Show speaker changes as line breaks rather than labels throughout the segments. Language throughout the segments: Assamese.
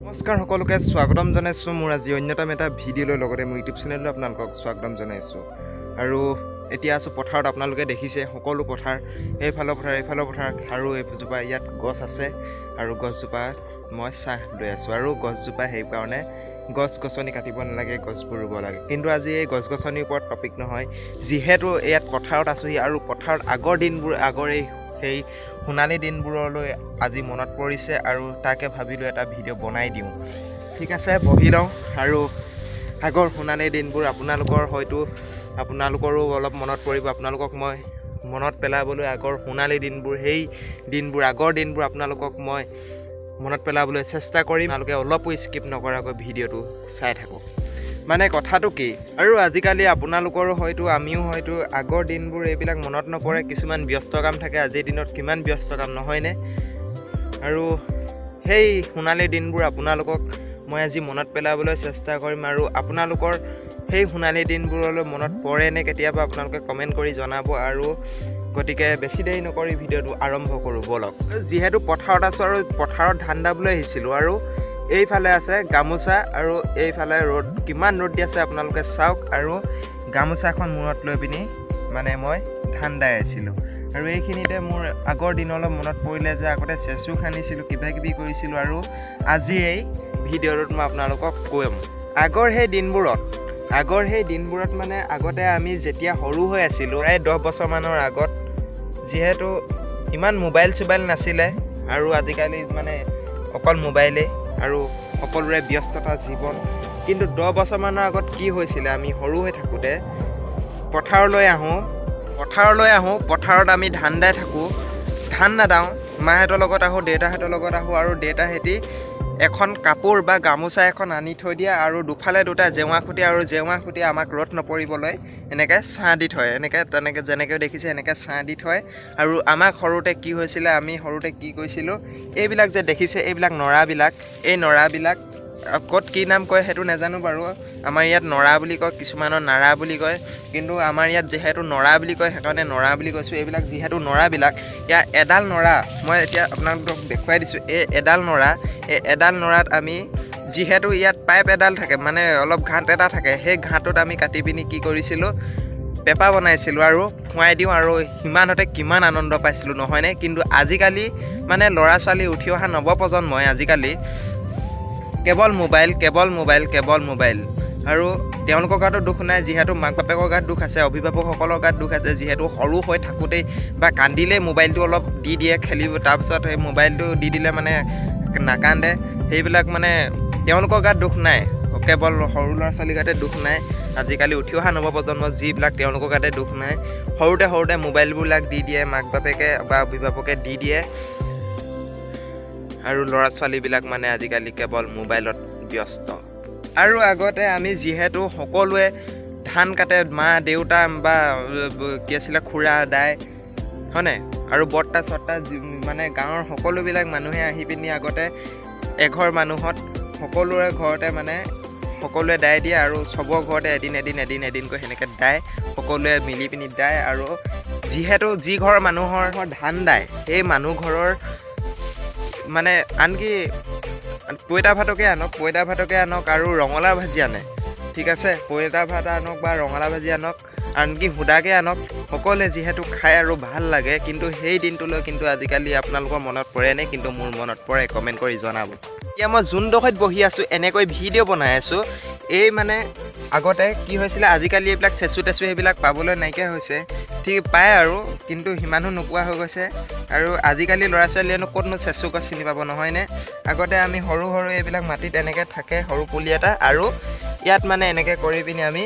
নমস্কাৰ, সকলোকে স্বাগতম জনাইছোঁ মোৰ আজি অন্যতম এটা ভিডিঅ'লৈ। লগতে মোৰ ইউটিউব চেনেললৈ আপোনালোকক স্বাগতম জনাইছোঁ। আৰু এতিয়া আছোঁ পথাৰত। আপোনালোকে দেখিছে সকলো পথাৰ, এইফালৰ পথাৰ, এইফালৰ পথাৰ আৰু এইজোপা ইয়াত গছ আছে আৰু গছজোপাত মই ছাঁ লৈ আছোঁ। আৰু গছজোপা সেইকাৰণে গছ গছনি কাটিব নালাগে, গছবোৰ ৰুব লাগে। কিন্তু আজি এই গছ গছনিৰ ওপৰত টপিক নহয়, যিহেতু ইয়াত পথাৰত আছোঁহি আৰু পথাৰত আগৰ দিনবোৰ, আগৰ এই সেই সোণালী দিনবোৰলৈ আজি মনত পৰিছে আৰু তাকে ভাবিলোঁ এটা ভিডিঅ' বনাই দিওঁ। ঠিক আছে, বহি লওঁ। আৰু আগৰ সোণালী দিনবোৰ আপোনালোকৰ হয়তো আপোনালোকৰো অলপ মনত পৰিব। আপোনালোকক মই মনত পেলাবলৈ আগৰ সোণালী দিনবোৰ, সেই দিনবোৰ, আগৰ দিনবোৰ আপোনালোকক মই মনত পেলাবলৈ চেষ্টা কৰিম। আপোনালোকে অলপো স্কিপ নকৰাকৈ ভিডিঅ'টো চাই থাকক। মানে কথাটো কি আৰু আজিকালি আপোনালোকৰো হয়তো, আমিও হয়তো আগৰ দিনবোৰ এইবিলাক মনত নপৰে। কিছুমান ব্যস্ত কাম থাকে। আজিৰ দিনত কিমান ব্যস্ত কাম, নহয়নে? আৰু সেই সোণালী দিনবোৰ আপোনালোকক মই আজি মনত পেলাবলৈ চেষ্টা কৰিম। আৰু আপোনালোকৰ সেই সোণালী দিনবোৰলৈ মনত পৰেনে কেতিয়াবা? আপোনালোকে কমেণ্ট কৰি জনাব। আৰু গতিকে বেছি দেৰি নকৰি ভিডিঅ'টো আৰম্ভ কৰোঁ ব'লক। যিহেতু পথাৰত আছোঁ আৰু পথাৰত ধান দাবলৈ আহিছিলোঁ আৰু এইফালে আছে গামোচা আৰু এইফালে ৰ'দ, কিমান ৰ'দ দি আছে আপোনালোকে চাওক। আৰু গামোচাখন মূৰত লৈ পিনি মানে মই ধান দাই আছিলোঁ আৰু এইখিনিতে মোৰ আগৰ দিনলৈ মনত পৰিলে যে আগতে চেঁচু খান্দিছিলোঁ, কিবা কিবি কৰিছিলোঁ। আৰু আজি এই ভিডিঅ'টোত মই আপোনালোকক ক'ম আগৰ সেই দিনবোৰত মানে আগতে আমি যেতিয়া সৰু হৈ আছিলোঁ, প্ৰায় 10 বছৰমানৰ আগত, যিহেতু ইমান মোবাইল চোবাইল নাছিলে আৰু আজিকালি মানে অকল মোবাইলেই আৰু সকলোৰে ব্যস্ততা জীৱন। কিন্তু 10 বছৰমানৰ আগত কি হৈছিলে, আমি সৰু হৈ থাকোঁতে পথাৰলৈ আহোঁ, পথাৰত আমি ধান দাই থাকোঁ। ধান নাদাওঁ, মাহঁতৰ লগত আহোঁ, দেউতাহঁতৰ লগত আহোঁ। আৰু দেউতাহঁতি এখন কাপোৰ বা গামোচা এখন আনি থৈ দিয়ে আৰু দুফালে দুটা জেওৰা খুটি আৰু জেওৰা খুটি আমাক ৰ'দ নপৰিবলৈ এনেকৈ ছাঁ দি থয়। এনেকৈ তেনেকৈ যেনেকৈ দেখিছে, এনেকৈ ছাঁ দি থয়। আৰু আমাক সৰুতে কি হৈছিলে, আমি সৰুতে কি কৰিছিলোঁ, এইবিলাক যে দেখিছে, এইবিলাক নৰাবিলাক, এই নৰাবিলাক ক'ত কি নাম কয় সেইটো নাজানো বাৰু। আমাৰ ইয়াত নৰা বুলি কয়, কিছুমানৰ নাৰা বুলি কয়। কিন্তু আমাৰ ইয়াত যিহেতু নৰা বুলি কয়, সেইকাৰণে নৰা বুলি কৈছোঁ। এইবিলাক যিহেতু নৰাবিলাক, ইয়াৰ এডাল নৰা মই এতিয়া আপোনালোকক দেখুৱাই দিছোঁ। এই এডাল নৰা, এই এডাল নৰাত আমি যিহেতু ইয়াত পাইপ এডাল থাকে, মানে অলপ ঘাট এটা থাকে, সেই ঘাটটোত আমি কাটি পিনি কি কৰিছিলোঁ, পেঁপা বনাইছিলোঁ আৰু খুৱাই দিওঁ। আৰু সিমানতে কিমান আনন্দ পাইছিলোঁ, নহয়নে? কিন্তু আজিকালি মানে ল'ৰা ছোৱালী, উঠি অহা নৱপ্ৰজন্মই আজিকালি কেৱল মোবাইল, কেৱল মোবাইল, কেৱল মোবাইল। আৰু তেওঁলোকৰ গাতো দুখ নাই, যিহেতু মাক বাপেকৰ গাত দুখ আছে, অভিভাৱকসকলৰ গাত দুখ আছে। যিহেতু সৰু হৈ থাকোঁতেই বা কান্দিলেই মোবাইলটো অলপ দি দিয়ে খেলিব, তাৰপিছত সেই মোবাইলটো দি দিলে মানে নাকান্দে। সেইবিলাক মানে তেওঁলোকৰ গাত দুখ নাই, কেৱল সৰু ল'ৰা ছোৱালীৰ গাতে দুখ নাই। আজিকালি উঠি অহা নৱপ্ৰজন্ম যিবিলাক, তেওঁলোকৰ গাতে দুখ নাই। সৰুতে সৰুতে মোবাইলবিলাক দি দিয়ে, মাক বাপেকে বা অভিভাৱকে দি দিয়ে আৰু ল'ৰা ছোৱালীবিলাক মানে আজিকালি কেৱল মোবাইলত ব্যস্ত। আৰু আগতে আমি যিহেতু সকলোৱে ধান কাটে, মা দেউতা বা কি আছিলে খুৰা দাই, হয়নে? আৰু বৰ্তা চৰ্তা, মানে গাঁৱৰ সকলোবিলাক মানুহে আহি পিনি আগতে এঘৰ মানুহত সকলোৰে ঘৰতে মানে সকলোৱে দাই দিয়ে আৰু চবৰ ঘৰতে এদিন এদিন এদিন এদিনকৈ সেনেকৈ দায়, সকলোৱে মিলি পিনি দায়। আৰু যিহেতু যি ঘৰৰ মানুহৰ ধান দায়, সেই মানুহ ঘৰৰ মানে আনকি পইতা ভাতকে আনক, পইতা ভাতকে আনক আৰু ৰঙালাও ভাজি আনে, ঠিক আছে, পইতা ভাত আনক বা ৰঙালাও ভাজি আনক, আনকি সুদাকৈ আনক, সকলোৱে যিহেতু খায় আৰু ভাল লাগে। কিন্তু সেই দিনটোলৈ কিন্তু আজিকালি আপোনালোকৰ মনত পৰেনে? কিন্তু মোৰ মনত পৰে, কমেণ্ট কৰি জনাব। এতিয়া মই যোনডোখৰত বহি আছোঁ, এনেকৈ ভিডিঅ' বনাই আছোঁ, এই মানে আগতে কি হৈছিলে, আজিকালি এইবিলাক চেচু টেচু সেইবিলাক পাবলৈ নাইকিয়া হৈছে। ঠিক পায় আৰু, কিন্তু সিমানো নোপোৱা হৈ গৈছে। আৰু আজিকালি ল'ৰা ছোৱালীয়েনো ক'তনো চেচু গছ চিনি পাব, নহয়নে? আগতে আমি সৰু সৰু এইবিলাক মাটিত এনেকৈ থাকে সৰু পুলি এটা আৰু ইয়াত মানে এনেকৈ কৰি পিনি আমি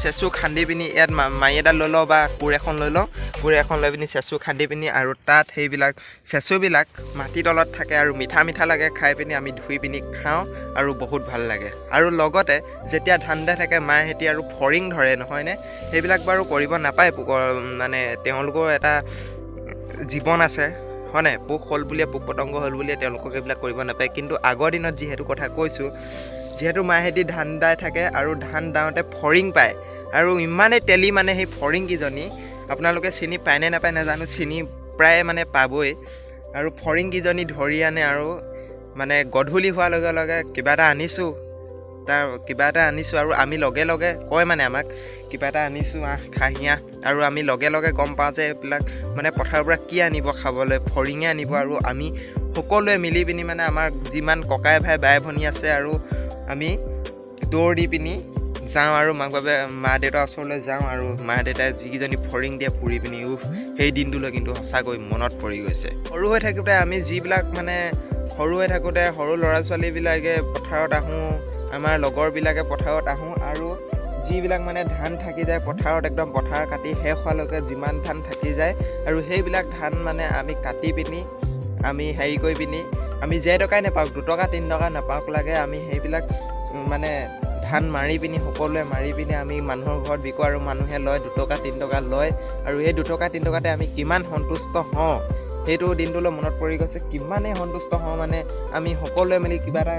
চেচু খান্দি পিনি ইয়াত মাৰি এডাল লৈ লওঁ বা কোৰ এখন লৈ লওঁ। কোৰ এখন লৈ পিনি চেচু খান্দি পিনি আৰু তাত সেইবিলাক চেচুবিলাক মাটিৰ তলত থাকে আৰু মিঠা মিঠা লাগে খাই পিনি। আমি ধুই পিনি খাওঁ আৰু বহুত ভাল লাগে। আৰু লগতে যেতিয়া ধান দাই থাকে মাহঁতি আৰু ফৰিং ধৰে, নহয়নে? সেইবিলাক বাৰু কৰিব নাপায়, পোকৰ মানে তেওঁলোকৰ এটা জীৱন আছে, হয়নে? পোক হ'ল বুলিয়ে, পোক পতংগ হ'ল বুলিয়ে তেওঁলোকক এইবিলাক কৰিব নাপায়। কিন্তু আগৰ দিনত যিহেতু কথা কৈছোঁ, যিহেতু মাহঁতি ধান দাই থাকে আৰু ধান দাওঁতে ফৰিং পায় আৰু ইমানেই তেলি, মানে সেই ফৰিংকেইজনী আপোনালোকে চিনি পায়নে নাপায় নাজানো, চিনি প্ৰায় মানে পাবই। আৰু ফৰিংকেইজনী ধৰি আনে আৰু মানে গধূলি হোৱাৰ লগে লগে কিবা এটা আনিছোঁ, তাৰ কিবা এটা আনিছোঁ আৰু আমি লগে লগে কয় মানে আমাক কিবা এটা আনিছোঁ, আহ খাহি আহ। আৰু আমি লগে লগে গম পাওঁ যে এইবিলাক মানে পথাৰৰ পৰা কি আনিব খাবলৈ, ফৰিঙে আনিব। আৰু আমি সকলোৱে মিলি পিনি মানে আমাৰ যিমান ককাই ভাই বাই ভনী আছে আৰু আমি দৌৰ দি পিনি যাওঁ আৰু মাক বাবে মা দেউতাৰ ওচৰলৈ যাওঁ আৰু মা দেউতাই যিকেইজনী ফৰিং দিয়ে পুৰি পিনি, উফ, সেই দিনটোলৈ কিন্তু সঁচাকৈ মনত পৰি গৈছে। সৰু হৈ থাকোঁতে আমি যিবিলাক মানে সৰু হৈ থাকোঁতে সৰু ল'ৰা ছোৱালীবিলাকে পথাৰত আহোঁ, আমাৰ লগৰবিলাকে পথাৰত আহোঁ আৰু যিবিলাক মানে ধান থাকি যায় পথাৰত, একদম পথাৰ কাটি শেষ হোৱালৈকে যিমান ধান থাকি যায় আৰু সেইবিলাক ধান মানে আমি কাটি পিনি আমি হেৰি কৰি পিনি আমি যে টকাই নাপাওক, 2 টকা 3 টকা নাপাওক লাগে, আমি সেইবিলাক মানে ধান মাৰি পিনি সকলোৱে মাৰি পিনি আমি মানুহৰ ঘৰত বিকোঁ আৰু মানুহে লয় 2 টকা 3 টকা লয়। আৰু সেই 2 টকা 3 টকাতে আমি কিমান সন্তুষ্ট হওঁ সেইটো দিনটোলৈ মনত পৰি গৈছে। কিমানেই সন্তুষ্ট হওঁ মানে আমি সকলোৱে মিলি কিবা এটা,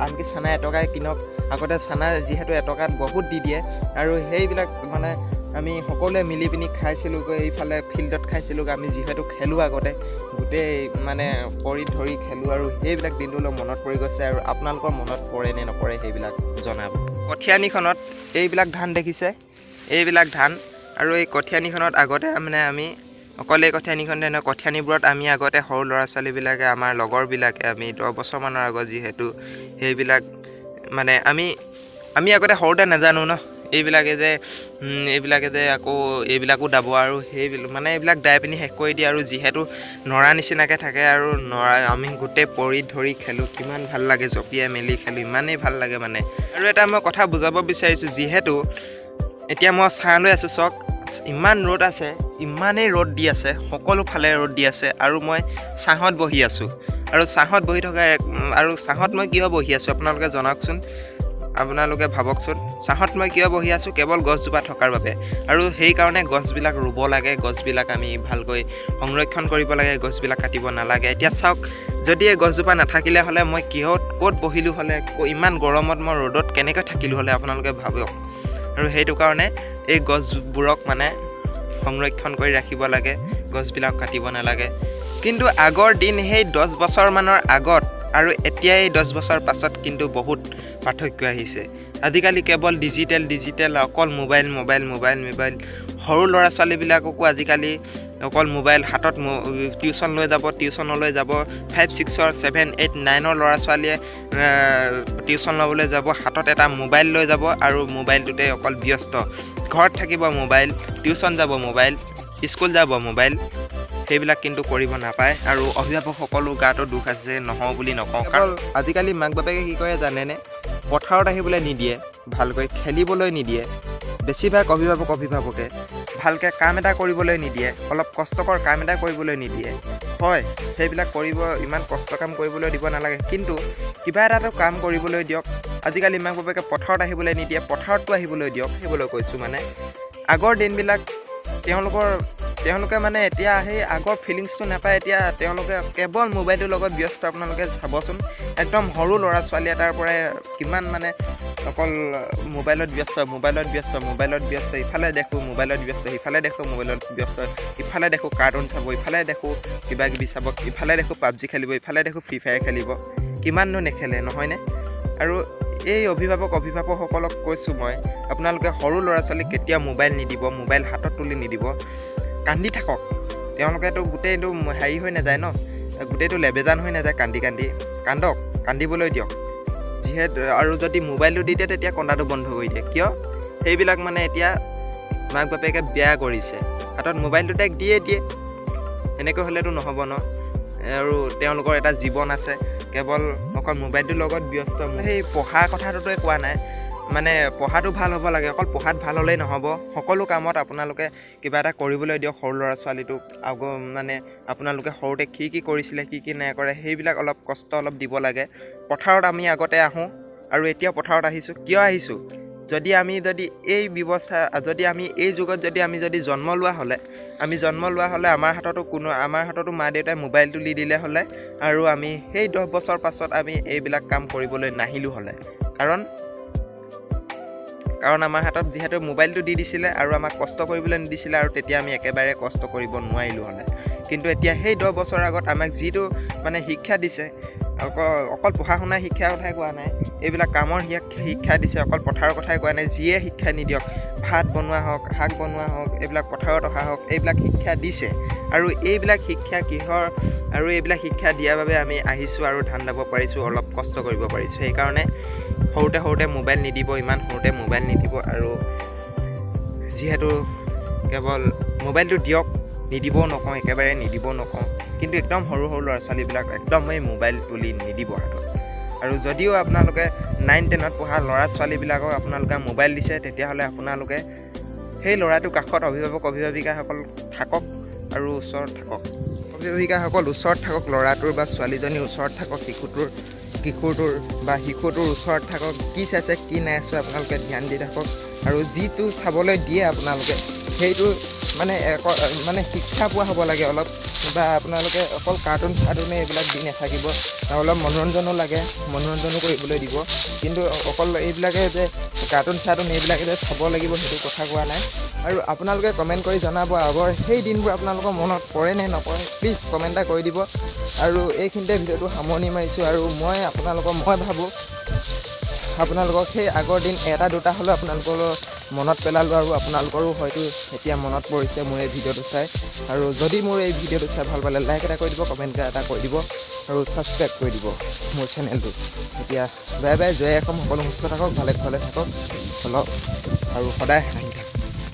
আনকি চানা 1 টকাই কিনক, আগতে চানা যিহেতু 1 টকাত বহুত দি দিয়ে আৰু সেইবিলাক মানে আমি সকলোৱে মিলি পিনি খাইছিলোঁগৈ, এইফালে ফিল্ডত খাইছিলোঁগৈ। আমি যিহেতু খেলোঁ আগতে গোটেই মানে পৰি ধৰি খেলোঁ আৰু সেইবিলাক দিনটোলৈ মনত পৰি গৈছে। আৰু আপোনালোকৰ মনত পৰে নে নপৰে সেইবিলাক জনাব। কঠীয়ানিখনত এইবিলাক ধান দেখিছে, এইবিলাক ধান। আৰু এই কঠীয়ানিখনত আগতে মানে আমি অকল এই কঠীয়ানিখনতে নহয়, কঠীয়ানিবোৰত আমি আগতে সৰু ল'ৰা ছোৱালীবিলাকে, আমাৰ লগৰবিলাকে, আমি 10 বছৰমানৰ আগত যিহেতু সেইবিলাক মানে আমি আমি আগতে সৰুতে নাজানো ন এইবিলাকে যে এইবিলাকে যে আকৌ এইবিলাকো দাব আৰু সেইবিলাক মানে এইবিলাক দাই পিনি শেষ কৰি দিয়ে। আৰু যিহেতু নৰা নিচিনাকৈ থাকে আৰু নৰা আমি গোটেই পৰি ধৰি খেলোঁ, কিমান ভাল লাগে, জঁপিয়াই মেলি খেলোঁ, ইমানেই ভাল লাগে মানে। আৰু এটা মই কথা বুজাব বিচাৰিছোঁ, যিহেতু এতিয়া মই ছাঁ লৈ আছোঁ, চাওক ইমান ৰ'দ আছে, ইমানেই ৰ'দ দি আছে, সকলো ফালে ৰ'দ দি আছে আৰু মই ছাঁহত বহি আছোঁ। আৰু ছাঁহত বহি থকা আৰু ছাঁহত মই কিয় বহি আছোঁ আপোনালোকে জনাওকচোন, আপোনালোকে ভাবকচোন, ছাঁহত মই কিয় বহি আছোঁ? কেৱল গছজোপা থকাৰ বাবে। আৰু সেইকাৰণে গছবিলাক ৰুব লাগে, গছবিলাক আমি ভালকৈ সংৰক্ষণ কৰিব লাগে, গছবিলাক কাটিব নালাগে। এতিয়া চাওক, যদি এই গছজোপা নাথাকিলে হ'লে মই কিহত ক'ত বহিলোঁ হ'লে, ইমান গৰমত মই ৰ'দত কেনেকৈ থাকিলোঁ হ'লে, আপোনালোকে ভাবক। আৰু সেইটো কাৰণে এই গছবোৰক মানে সংৰক্ষণ কৰি ৰাখিব লাগে, গছবিলাক কাটিব নালাগে। কিন্তু আগৰ দিন সেই 10 বছৰমানৰ আগত আৰু এতিয়া এই 10 বছৰ পাছত কিন্তু বহুত পাৰ্থক্য আহিছে। আজিকালি কেৱল ডিজিটেল ডিজিটেল, অকল মোবাইল মোবাইল মোবাইল মোবাইল। সৰু ল'ৰা ছোৱালীবিলাককো আজিকালি অকল মোবাইল হাতত, টিউশ্যন লৈ যাব, টিউশ্যনলৈ যাব, 5 6ৰ 7 8 9ৰ ল'ৰা ছোৱালীয়ে টিউশ্যন ল'বলৈ যাব, হাতত এটা মোবাইল লৈ যাব আৰু মোবাইলটোতে অকল ব্যস্ত। ঘৰত থাকিব মোবাইল, টিউশ্যন যাব মোবাইল, স্কুল যাব মোবাইল। সেইবিলাক কিন্তু কৰিব নাপায়। আৰু অভিভাৱকসকলো গাটো দোষ আছে নহওঁ বুলি নকওঁ, কাৰণ আজিকালি মাক বাপেকে কি কৰে জানেনে? পথাৰত আহিবলৈ নিদিয়ে, ভালকৈ খেলিবলৈ নিদিয়ে। বেছিভাগ অভিভাৱক অভিভাৱকে ভালকৈ কাম এটা কৰিবলৈ নিদিয়ে, অলপ কষ্টকৰ কাম এটা কৰিবলৈ নিদিয়ে। হয়, সেইবিলাক কৰিব, ইমান কষ্ট কাম কৰিবলৈ দিব নালাগে, কিন্তু কিবা এটাতো কাম কৰিবলৈ দিয়ক। আজিকালি মাক বাপেকে পথাৰত আহিবলৈ নিদিয়ে, পথাৰততো আহিবলৈ দিয়ক, আহিবলৈ কৈছোঁ মানে। আগৰ দিনবিলাক তেওঁলোকে মানে এতিয়া সেই আগৰ ফিলিংছটো নাপায়। এতিয়া তেওঁলোকে কেৱল মোবাইলটোৰ লগত ব্যস্ত। আপোনালোকে চাবচোন, একদম সৰু ল'ৰা ছোৱালী এটাৰ পৰাই কিমান মানে অকল মোবাইলত ব্যস্ত, মোবাইলত ব্যস্ত, মোবাইলত ব্যস্ত। ইফালে দেখোঁ মোবাইলত ব্যস্ত, সিফালে দেখোঁ মোবাইলত ব্যস্ত, ইফালে দেখোঁ কাৰ্টুন চাব, ইফালে দেখোঁ কিবা কিবি চাব, ইফালে দেখোঁ পাবজি খেলিব, ইফালে দেখোঁ ফ্ৰী ফায়াৰ খেলিব, কিমাননো নেখেলে নহয়নে? আৰু এই অভিভাৱক অভিভাৱকসকলক কৈছোঁ মই, আপোনালোকে সৰু ল'ৰা ছোৱালীক কেতিয়াও মোবাইল নিদিব, মোবাইল হাতত তুলি নিদিব। কান্দি থাকক, তেওঁলোকেতো গোটেইটো হেৰি হৈ নাযায় ন, গোটেইটো লেবেজান হৈ নাযায় কান্দি কান্দি। কান্দক, কান্দিবলৈ দিয়ক। যিহেতু আৰু যদি মোবাইলটো দি দিয়ে তেতিয়া কন্দাটো বন্ধ কৰি দিয়ে। কিয়? সেইবিলাক মানে এতিয়া মাক বাপেকে বেয়া কৰিছে, হাতত মোবাইলটো তাইক দিয়ে দিয়ে, এনেকৈ হ'লেতো নহ'ব ন। আৰু তেওঁলোকৰ এটা জীৱন আছে, কেৱল অকল মোবাইলটোৰ লগত ব্যস্ত। সেই পঢ়াৰ কথাটোতে কোৱা নাই, মানে পঢ়াটো ভাল হ'ব লাগে, অকল পঢ়াত ভাল হ'লেই নহ'ব, সকলো কামত আপোনালোকে কিবা এটা কৰিবলৈ দিয়ক সৰু ল'ৰা ছোৱালীটোক। আগ মানে আপোনালোকে সৰুতে কি কি কৰিছিলে, কি কি নাই কৰে, সেইবিলাক অলপ কষ্ট অলপ দিব লাগে। পথাৰত আমি আগতে আহোঁ আৰু এতিয়া পথাৰত আহিছোঁ, কিয় আহিছোঁ? যদি আমি যদি এই ব্যৱস্থা, যদি আমি এই যুগত যদি আমি যদি জন্ম লোৱা হ'লে, আমি জন্ম লোৱা হ'লে আমাৰ হাততো কোনো, আমাৰ হাততো মা দেউতাই মোবাইলটো তুলি দিলে হ'লে আৰু আমি সেই 10 বছৰ পাছত আমি এইবিলাক কাম কৰিবলৈ নাহিলোঁ হ'লে। কাৰণ আমাৰ হাতত যিহেতু মোবাইলটো দি দিছিলে আৰু আমাক কষ্ট কৰিবলৈ নিদিছিলে, আৰু তেতিয়া আমি একেবাৰে কষ্ট কৰিব নোৱাৰিলোঁ হ'লে। কিন্তু এতিয়া সেই 10 বছৰৰ আগত আমাক যিটো মানে শিক্ষা দিছে। অকল অকল পঢ়া শুনা শিক্ষাৰ কথাই কোৱা নাই, এইবিলাক কামৰ শিক্ষা দিছে। অকল পথাৰৰ কথাই কোৱা নাই, যিয়ে শিক্ষা নিদিয়ক, ভাত বনোৱা হওক, শাক বনোৱা হওক, এইবিলাক পথাৰত অহা হওক, এইবিলাক শিক্ষা দিছে। আৰু এইবিলাক শিক্ষা কিহৰ আৰু এইবিলাক শিক্ষা দিয়াৰ বাবে আমি আহিছোঁ আৰু ধান দাব পাৰিছোঁ, অলপ কষ্ট কৰিব পাৰিছোঁ। সেইকাৰণে সৰুতে সৰুতে মোবাইল নিদিব, ইমান সৰুতে মোবাইল নিদিব। আৰু যিহেতু কেৱল মোবাইলটো দিয়ক, নিদিবও নকওঁ, একেবাৰে নিদিবও নকওঁ, কিন্তু একদম সৰু সৰু ল'ৰা ছোৱালীবিলাক একদমেই মোবাইল তুলি নিদিব হাতত। আৰু যদিও আপোনালোকে 9 10ত পঢ়া ল'ৰা ছোৱালীবিলাকক আপোনালোকে মোবাইল দিছে, তেতিয়াহ'লে আপোনালোকে সেই ল'ৰাটোৰ কাষত অভিভাৱক অভিভাৱিকাসকল থাকক আৰু ওচৰত থাকক। অভিভাৱিকাসকল ওচৰত থাকক, ল'ৰাটোৰ বা ছোৱালীজনীৰ ওচৰত থাকক, শিশুটোৰ, কিশোৰটোৰ বা শিশুটোৰ ওচৰত থাকক। কি চাইছে, কি নাই চোৱা, আপোনালোকে ধ্যান দি থাকক। আৰু যিটো চাবলৈ দিয়ে আপোনালোকে, সেইটো মানে মানে শিক্ষা পোৱা হ'ব লাগে অলপ, বা আপোনালোকে অকল কাৰ্টুন চাৰ্টুনে এইবিলাক দি নাথাকিব। অলপ মনোৰঞ্জনো লাগে, মনোৰঞ্জনো কৰিবলৈ দিব। কিন্তু অকল এইবিলাকে যে কাৰ্টুন চাৰ্টুন এইবিলাকে যে চাব লাগিব, সেইটো কথা কোৱা নাই। আৰু আপোনালোকে কমেণ্ট কৰি জনাব, আগৰ সেই দিনবোৰ আপোনালোকৰ মনত পৰে নে নপৰে, প্লিজ কমেণ্ট এটা কৰি দিব। আৰু এইখিনিতে ভিডিঅ'টো সামৰণি মাৰিছোঁ। আৰু মই আপোনালোকৰ, মই ভাবোঁ আপোনালোকক সেই আগৰ দিন এটা দুটা হ'লেও আপোনালোকৰ মনত পেলালোঁ আৰু আপোনালোকৰো হয়তো এতিয়া মনত পৰিছে মোৰ এই ভিডিঅ'টো চাই। আৰু যদি মোৰ এই ভিডিঅ'টো চাই ভাল পালে, লাইক এটা কৰি দিব, কমেণ্ট এটা কৰি দিব আৰু ছাবস্ক্ৰাইব কৰি দিব মোৰ চেনেলটো। এতিয়া বাই বাই, জয় অসম। সকলো সুস্থ থাকক, ভালে কুশলে থাকক অলপ আৰু সদায় হাঁহি